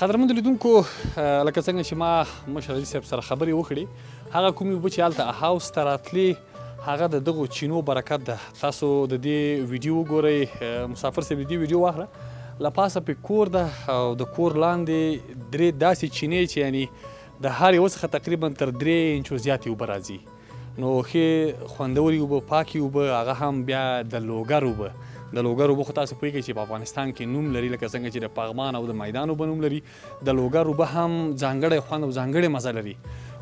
قدرمند لیدونکو، لکه څنګه چې ما مشر علي صاحب سره خبرې وکړې، هغه کومې اوبه چې هلته هاوس ته راتلې هغه د دغو چینو برکت ده. تاسو د دې ویډیو وګورئ، مسافر صاحب د دې ویډیو واخله، له پاسه پې کور ده او د کور لاندې درې داسې چینې چې یعنی د هر یوه څخه تقریبا تر 3 انچو زیاتې اوبه راځي. نو ښې خوندورې اوبه، پاکې اوبه، هغه هم بیا د لوګر اوبه. د لوګر اوبه خو تاسو پوهیږئ چې په افغانستان کې نوم لري، لکه څنګه چې د پغمان او د میدان اوبه نوم لري، د لوګر اوبه هم ځانګړی خوند او ځانګړې مزه لري.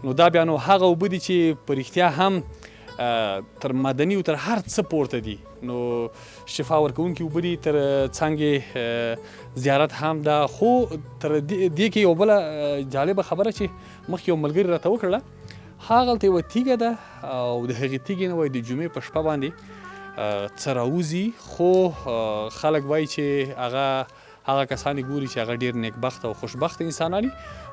نو دا بیا نو هغه اوبه دي چې په رښتیا هم تر مدني او تر هر څه پورته دي، نو شفا ورکوونکي اوبه دي. تر څنګ زیارت هم ده. خو تر دې کې یو بله جالبه خبره چې مخکې یو ملګري راته وکړله، هغلته یوه تیږه ده او د هغې تیږې نه وایي د جمعې په شپه باندې څه راوځي، خو خلک وایي چې هغه هغه کسان یې ګوري چې هغه ډېر نیکبخته او خوشبخته انسانان دي.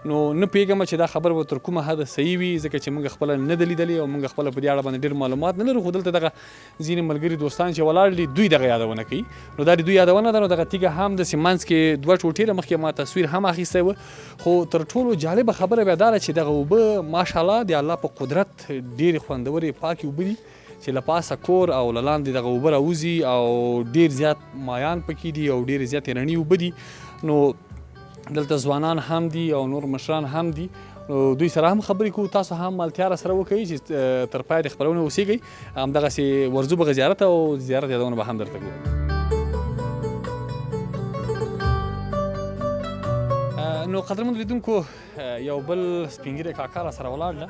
نو نه پوهېږم چې دا خبره به تر کومه حده صحیح وي، ځکه چې موږ خپله نه ده لیدلې او موږ خپله په دې اړه باندې ډېر معلومات نه لرو. خو دلته دغه ځینې ملګري دوستان چې ولاړ دي دوی دغه یادونه کوي، نو دا د دوی یادونه ده. نو دغه تیږه هم داسې منځ کې دوه ټوټې ده، مخکې ما تصویر هم اخیستی و. خو تر ټولو جالبه خبره بیا دا ده چې دغه اوبه ماشاءالله د الله په قدرت ډېرې خوندورې پاکې اوبه دي چې له پاسه کور او له لاندې دغه اوبه راوځي او ډېر زیات مایان پکې دي او ډېرې زیاتې رڼې اوبه دي. نو دلته ځوانان هم دي او نور مشران هم دي، نو دوی سره هم خبرې کوو. تاسو هم ملتیا را سره وکړئ چې تر پایه د خپرونې اوسېږئ. همدغسې ورځو به زیارت او زیارت یادونه به هم درته کوو. نو قدرمن لیدونکو، یو بل سپینږیری کاکا را سره ولاړ ده،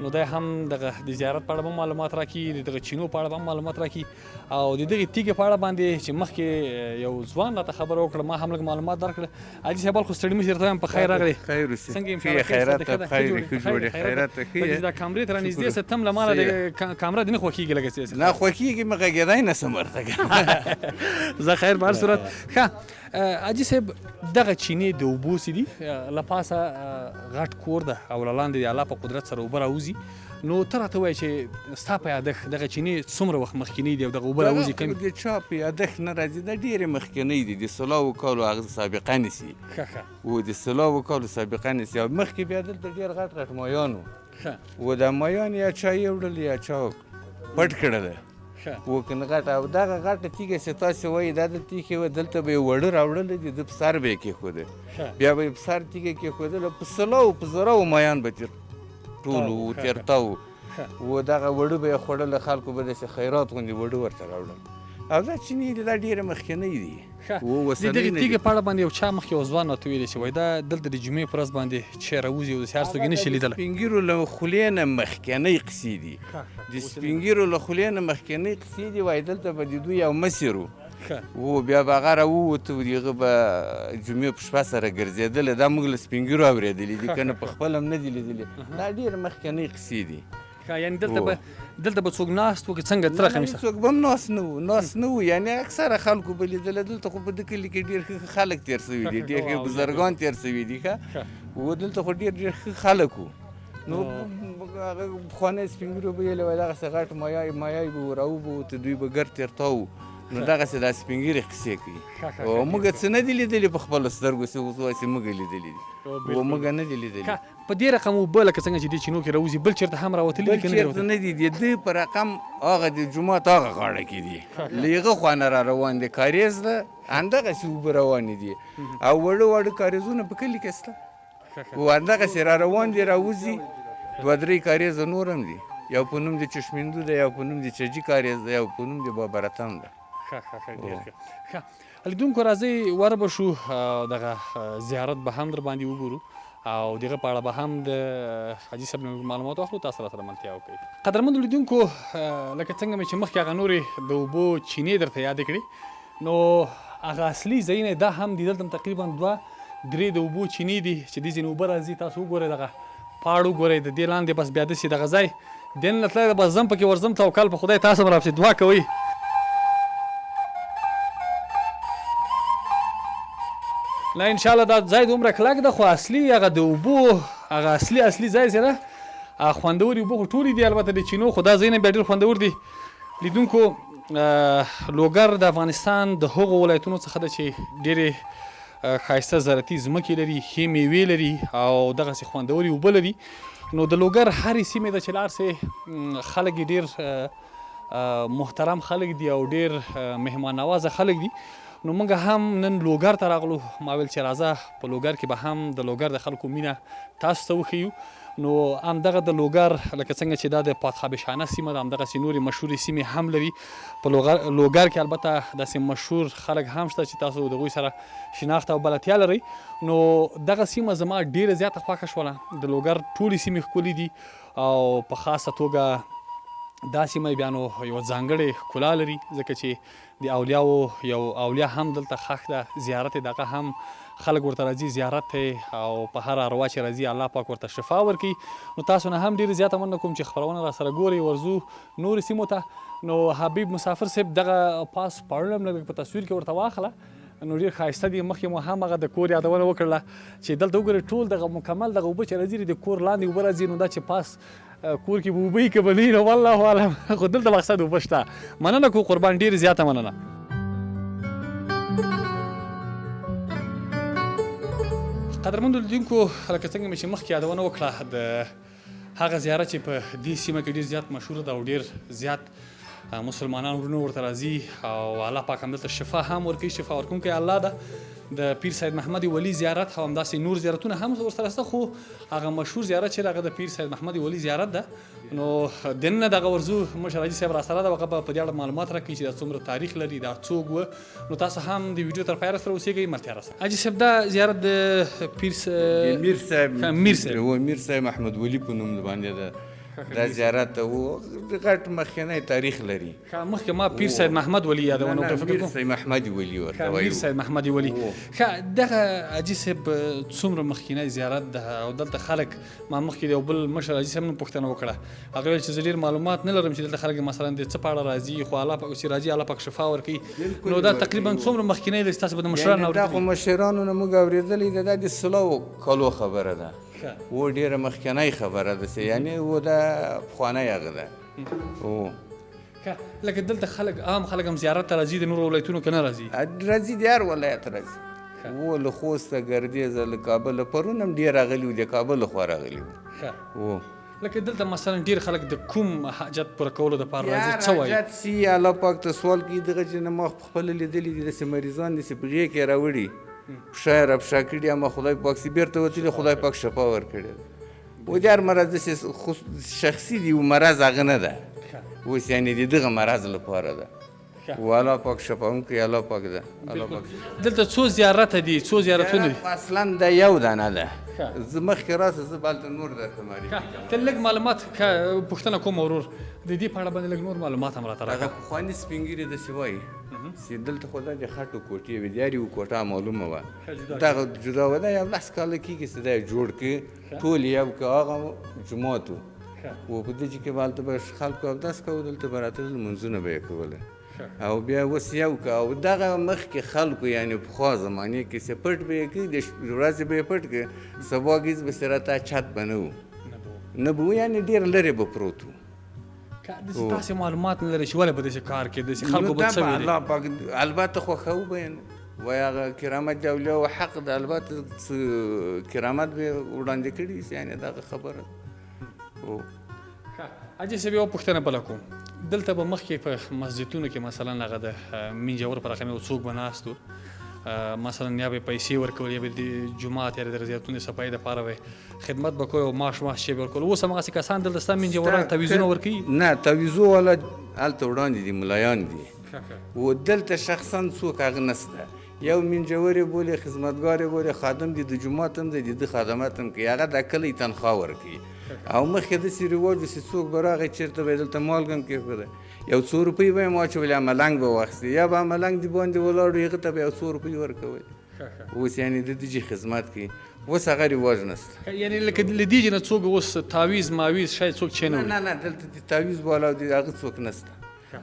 نو دی هم دغه د زیارت په اړه به معلومات راکړي، د دغه چینو په اړه به هم معلومات راکړي او د دغې تیږې په اړه باندې چې مخکې یو ځوان راته خبره وکړه، ما هم لږ معلومات درکړه. حاجي صاحب خو ستړي مشي، درته وایم په خیر راغلې. خیر اوسې. څنګه یې؟ ښه خیرات ته خیر، ښه جوړې، خیرات ته ښه یې. دا کمرې ته رانږدې سه، تم له مانه د کمره دې نه خوښېږي لږه څه. نه خوښېږي مې، غږېدای نه سم ورته. زه خیر په هر صورت. ښه حاجي صاحب، دغه چینې د اوبو څه دي، له پاسه غټ کور ده او له لاندې د الله په قدرت سره اوبه راوځي. نو ته راته ووایه چې ستا په یادښت دغه چینې څومره وخت مخکینۍ دي او دغه اوبه راوځي کوم؟ د چا په یادښت نه راځي، دا ډېرې مخکینۍ دي، د سلاو کالو هغه سابقه نیسي. ښه ښه. و د سلاو کالو سابقه نیسي او مخکې بیا دلته ډېر غټ غټ مایان وو. ښه. و دا مایان یا چا یوړل یا چا پټ کړل. ښه. و که نه غټه او دغه غټه تیږه چې تاسې وایي دا دلته ایښې وه، دلته به یې وړه راوړله د ده په سر به یې کېښوده، بیا به یې په سر تیږه کېښودله، په سلاو په زراو مایان به تېر ټول وو، تېر تاو و، دغه وړه به یې خوړله، خلکو به داسې خیرات غوندې وړه ورته راوړل. او دا چینې دي دا ډېرې مخکینۍ دي. ښه، د دغې تیږې په اړه باندې یو چا مخکې یو ځوان راته ویلي چې وایي دا دلته د جمعې په ورځ باندې چې راوځي او داسې هر څوک یې نه شي لیدلی. د سپینږیرو له خولې نه مخکینۍ قصې دي، د سپینږیرو له خولې نه مخکینۍ قصې دي. وایي دلته به د دوی یو مسیر و، و بیا به هغه راووت او د هغه به جمعې په شپه سره ګرځېدله. دا موږ له سپینږیرو اورېدلي دي، که نه په خپله هم نه دي لیدلي. دا ډېرې مخکینۍ قصې دي. ښه، یعنی دلته به دلته به څوک ناست وو که څنګه؟ تر خمیسه څوک به هم ناست نه وو، ناست نه وو، یعنی اکثره خلکو به لیدله. دلته خو په ده کلي کې ډېر ښه خلک تېر سوي دي، ډېر ښه بزرګان تېر سوي دي. ښه و دلته خو ډېر ډېر ښه خلک وو. نو هغه پخوانی سپینږیرو به ویلې وایي دغسې غټ مایای مایای به راوبوت، دوی به ګرد تېر تاو. نو دغسې دا سپینږیرې قصې کوي. او موږ څه نه دي لیدلي په خپلو سترګو، څه اوس وایي چې موږ لیدلي دي، او موږ نه دي لیدلي. په دې رقم اوبه لکه څنګه چې دې چینو کې راوځي بل چېرته هم راوتلي دي که نه دي راوتلي؟ نه دي، د ده په رقم هغه د جومات هغه غاړه کې دي، له هغه خوا نه را روان دي، کاریز ده همدغسې اوبه روانې دي او وړه واړه کاریزونه په کلي کې شته او همدغسې را روان دي، راوځي. دوه درې کاریزه نور هم دي، یو په نوم د چشمندو ده، یو په نوم د چجي کاریز ده، یو په نوم د بابرتم ده. ښه ښه ښه، ډېر ښه. ښه لیدونکو راځئ ور به شو، دغه زیارت به هم در باندې وګورو او دغه په اړه به هم د حاجي صاحب نه معلومات واخلو. تاسو را سره ملتیا وکړئ. قدرمندو لیدونکو، لکه څنګه مې چې مخکې هغه نورې د اوبو چینې درته یادې کړې، نو هغه اصلي ځایونه دا هم دي. دلته تقریبا دوه درې د اوبو چینې دي چې دې ځینې اوبه راځي. تاسو وګورئ دغه پاړ وګورئ، د دې لاندې بس بیا داسې دغه ځای دننه تللی ده، بس ځم پکې ورځم، توکل په خدای، تاسو هم راپسې دعا کوئ. نه ان شاء الله دا ځای دومره کلک ده، خو اصلي هغه د اوبو هغه اصلي اصلي ځای چې ده خوندورې اوبه خو ټولې دي، البته د چینو خو دا ځایونه بیا ډېر خوندور دي. لیدونکو، لوګر د افغانستان د هغو ولایتونو څخه ده چې ډېرې ښایسته زراعتي ځمکې لري، ښې میوې لري او دغسې خوندورې اوبه لري. نو د لوګر هرې سیمې ته چې لاړ سې خلک یې ډېر محترم خلک دي او ډېر مهمان نوازه خلک دي. نو موږ هم نن لوګر ته راغلو، ما ویل چې راځه په لوګر کې به هم د لوګر د خلکو مینه تاسو ته وښیو. نو همدغه د لوګر لکه څنګه چې دا د پادخابشانه سیمه ده، همدغسې نورې مشهورې سیمې هم لري. په لوګر کې البته داسې مشهور خلک هم شته چې تاسو د هغوی سره شناخت او بلدتیا لرئ. نو دغه سیمه زما ډیره زیاته خوښه شوله. د لوګر ټولې سیمې ښکلې دي او په خاصه توګه دا سیمه بیا نو یوه ځانګړې ښکلا لري، ځکه چې د اولیاوو یو اولیا هم دلته ښخ ده، زیارت یې دغه هم خلک ورته راځي زیارت ته او په هره اروا چې راځي الله پاک ورته شفا ورکوي. نو تاسو نه هم ډیره زیاته مننه کوم چې خپرونه را سره ګورئ. ورځو نورو سیمو ته. نو حبیب مسافر صاحب دغه پاس پاړونه هم لږ په تصویر کې ورته واخله، نو ډیر ښایسته دي. مخکې مو هم هغه د کور یادونه وکړله چې دلته وګورئ ټول دغه مکمل دغه اوبه چې راځي د کور لاندې اوبه راځي. نو دا چې پاس کور کې به اوبه وي که به نه وي نو والله اعلم، خو دلته مقصد اوبه شته. مننه کو قربان، ډېره زیاته مننه. قدرمندو لیدونکو، لکه څنګه مې چې مخکې یادونه وکړه، د هغه زیارت چې په دې سیمه کې ډېر زیات مشهور ده او ډېر زیات مسلمانان ورونه ورته راځي او الله پاک هم دلته شفا هم ورکوي، شفا ورکونکی الله ده. د پیر سید محمد ولی زیارت او همداسې نور زیارتونه هم ورسره شته، خو هغه مشهور زیارت چې هغه د پیر سید محمد ولی زیارت ده. نو دننه دغه ورځو مشر حاجي صاحب راسره ده، هغه به په دې اړه معلومات راکړي چې دا څومره تاریخ لري، دا څوک و. نو تاسو هم د ویډیو تر پایه سره اوسېږئ، ملتیا راسره. حاجي صاحب دا زیارت د پیر میر صاحب میر صاحب و میر صاحب محمد ولی په نوم باندې ده. دا زیارت و غټ مخکنی تاریخ لري. ښه، مخکې ما پیر سید محمد ولي یادونه وکړه، فکر کوم میر سید محمد ولي ورته وایو. میر سید محمد ولي. ښه، دغه حاجي صاحب څومره مخکنی زیارت ده او دلته خلک، ما مخکې د یو بل مشر حاجي صاحب نه پوښتنه وکړه، هغه ویل چې زه ډېر معلومات نه لرم چې دلته خلک مثلا د څه په اړه راځي، خو الله پاک چې راځي الله پاک شفا ورکوي. نو دا تقریبا څومره مخکنی دی چې تاسو به د مشرانو اورېدلي؟ دا خو مشرانو نه موږ اورېدلی ده، دا د سلو کلو خبره ده و ډېره مخکنۍ خبره ده، چې یعنې و دا پخوانی هغه ده. او لکه دلته خلک عام خلک هم زیارت ته راځي، د نورو ولایتونو که نه راځي؟ راځي، د هر ولایت راځي. و له خوسته، ګردېزه، له کابله پرون هم ډېر راغلي وو، د کابل لخوا راغلي وو. و لکه دلته مثلا ډېر خلک د کوم حاجت پوره کولو دپاره راځي، څه وایي؟ حاجت سي الله پاک ته سوال کوي. دغه چې نه ما خپله لیدلي دي، داسې مریضان دي چې په غېږ کې راوړي، پښه یې راپښه کړي، اما خدای پاک سي بېرته وتلي، خدای پاک شفا ورکړې ده. و د هر مرض داسې شخصي دی، مرض هغه نه ده اوس، یعنې د دغه مرض لپاره ده. و الله پاک شفا هم کوي، الله پاک ده، الله پاک. دلته څو زیارته دي، څو زیارتونه دي؟ اصلا دا یو دانه ده. زه مخکې راسه، زه به هلته نور درته معرفي کړم. ته لږ معلومات پوښتنه کوم ورور، د دې په اړه باندې لږ نور معلومات هم راته راکړه. هغه پخواني سپین ږیري داسې وایي چې دلته خو دا د خټو کوټې وې، د هرې یو کوټه معلومه وه، دغه جدا وه. دا یو لس کاله کېږي چې دا یې جوړ کړي، ټول یو که هغه جومات و. و په دې کې به هلته به خلکو اودس کوو، دلته به راتلل لمونځونه به یې کوله. او بیا اوس یو که او دغه مخکې خلکو یعنې پخوا زمانې کې چې پټ به یې کړي، د ورځې به یې پټ کړي، سبا ګیز به سره تا چت به نه و، نه به و، یعنې ډېر لرې به پروت و. داسې تاسې معلومات نه لرئ چې ولې په داسې کار کې داسې خلکو به څه ویلي؟ الله پاک البته خوښوو به یې، وایي هغه کرامت د اولیاو حق ده، البته څه کرامت به یې وړاندې کړي، یعنې دغه خبره. حاجي صاحب یوه پوښتنه بله کوم، دلته به مخکې په مسجدونو کې مثلا هغه د مینجور په رقم یو څوک به ناست و، مثلا یا به پیسې ورکول، یا به د جومات یا د زیارتونو د صفایي دپاره به خدمت به کوی او معاش معاش شی به ورکول. اوس همغسې کسان دلته ستا مینجوران تعویذونه ورکوي؟ نه، تعویذو والا هلته وړاندې دي، ملایان دي. و دلته شخصا څوک هغه نشته، یو مینجور یې بولي، خدمتګار یې بولي، خادم دی، د جومات هم دی، د ده خدمات هم کوي، هغه د کلی تنخوا ورکوي. او مخکې داسې رواج و چې څوک به راغی چېرته به یې دلته مالګه هم کېښوده، یو څو روپۍ به یې هم واچولې، ملنګ به واخیستې، یا به ملنګ د باندې ولاړ و، هغه ته به یو څو روپۍ ورکولې. اوس یعنې د دې خدمت کوي، اوس هغه رواج نشته. یعنې لکه له دې نه څوک اوس تعویذ ماویز شاید څوک چې نه وړي؟ نه نه، دلته د تعویذ والا د هغه څوک نشته.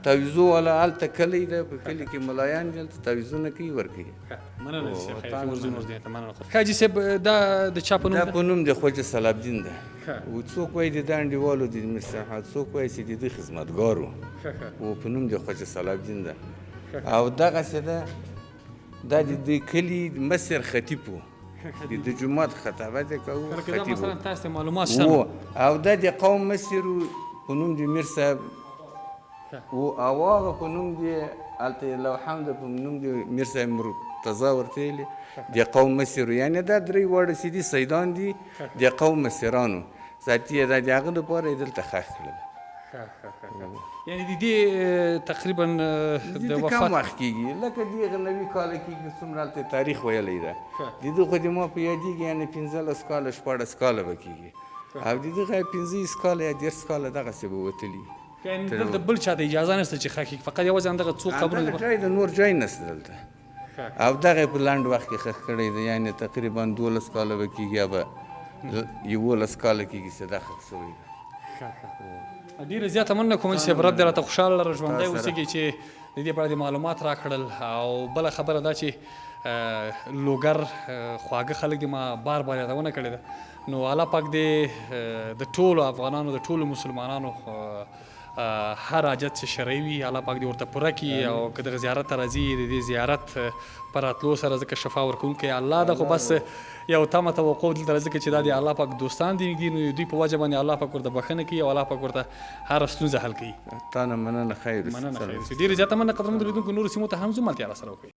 تعویذو والا هلته کلی ده، په کلي کې ملایان دي، هلته تعویذونه کوي ورکوي. مننه حاجي صاحب، خیر ورځو نور دې ته مننه. حاجي صاحب دا د چا په نوم ده؟ دا په نوم د خواجه صلاح الدین ده. و څوک وایي د ده انډیوالو د میر صاحب، څوک وایي چې د ده خدمتګار و، و په نوم د خواجه صلاح الدین ده. او دغسې ده دا د دې کلي مشر خطیب و، د جومات خطابت یې کاوه، خطیب مثلا تاسو ته معلومات شته. او دا د قوم مشر په نوم د میر صاحب و، او هغه په نوم د هلته لوحه هم ده په نوم د میر صاحب مرتضی ورته ویلي د قوم مشر. یعنې دا درې واړه چې دي سیدان دي د قوم مشرانو ذاتي یې دا د هغه دپاره یې دلته ښخ کړل. یعنې د دې تقریبا د وفات کم وخت کېږي، لکه دې هغه 90 کاله کېږي، څومره هلته تاریخ ویلی ده. د ده خو د ما په یادېږي یعنې 15 کاله 16 کاله به کېږي، او د دغه 25 کاله یا 30 کاله دغسې به وتلي. یعنې دلته بل چا ته اجازه نشته چې ښخ کړي، فقط یوازې همدغه څو قبرونه دغه ځای د نور ځای نشته دلته. او دغه یې په لنډ وخت کې ښخ کړی دی، یعنې تقریبا 12 کاله به کېږي یا به 11 کاله کېږي چې دا ښخ شوی دی. ډېره زیاته مننه کوم چې رب دې راته خوشحاله لره، ژوندی اوسېږي چې د دې په اړه دې معلومات راکړل. او بله خبره دا چې لوګر خواږه خلک دي، ما بار بار یادونه کړې ده. نو الله پاک دې د ټولو افغانانو، د ټولو مسلمانانو هر حاجت چې شرعي وي الله پاک دې ورته پوره کړي. او که دغه زیارت ته راځي د دې زیارت په راتلو سره ځکه شفا ورکوونکی الله ده، خو بس یو تمه توقع دلته راځي ځکه چې دا د الله پاک دوستان دي نږدې، نو دوی په وجه باندې الله پاک ورته بښنه کوي او الله پاک ورته هره ستونزه حل کوي. تا نه مننه، خیر اوسې. مننه، خیر اوسې. ډېره زیاته مننه قدرمنو لیدونکو، نورو سیمو ته هم ځو، ملتیا راسره وکړئ.